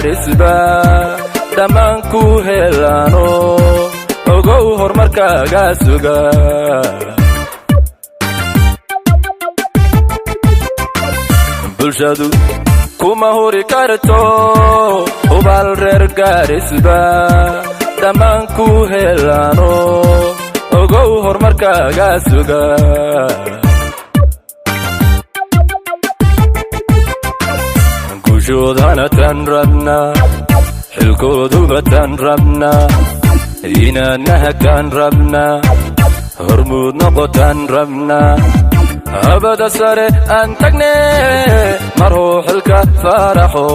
Isba dhammaan ku helaano, ogow horumarkaaga suga. Bulshadu kuma huri karto, hubaal reer Gaarisba dhammaan ku helaano, ogow horumarkaaga suga. Guushoodana tan rabnaa, xilkooduba tan rabnaa, inaadna hagtaan rabnaa, hormuud noqotaan rabnaa. Habada sare aan tagne, marhuu xilka faaraxo.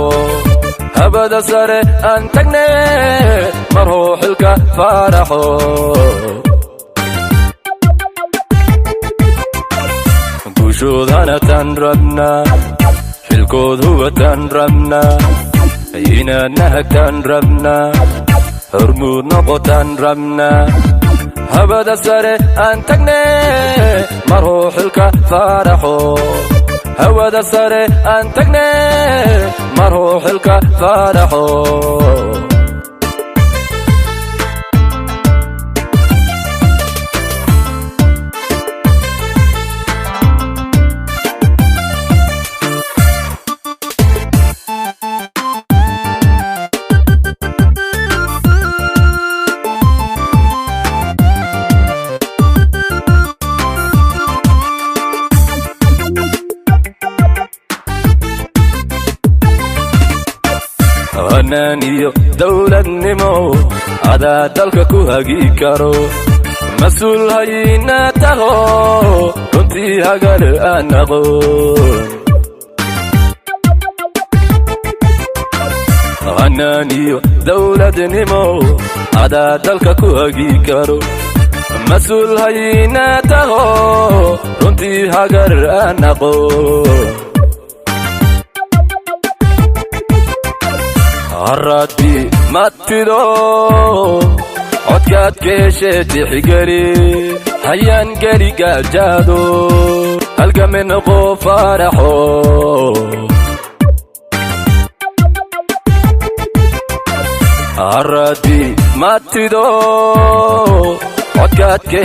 Habada sare aan tagne, marhuu xilka faaraxo. Guushoodana tan rabnaa, xilkooduba tan rabnaa, inaadna hagtaan rabnaa, hormuud noqotaan rabnaa. Habada sare aan tagne, marhuu xilka faaraxo. Hawada sare aan tagne, marhuu xilka faaraxo. Hanaan iyo dowladnimo adaa dalka ku hagi karo, mas-uul hayna taho, runtii hagar aan aqoon. Hanaan iyo dowladnimo adaa dalka ku hagi karo, mas-uul hayna taho, runtii hagar aan aqoon. Haraadii matido codkaad ka heshee tixgeli, hayaan geli gaajaado, halgame noqo faaraxo. Haraadii matido codkaad ka.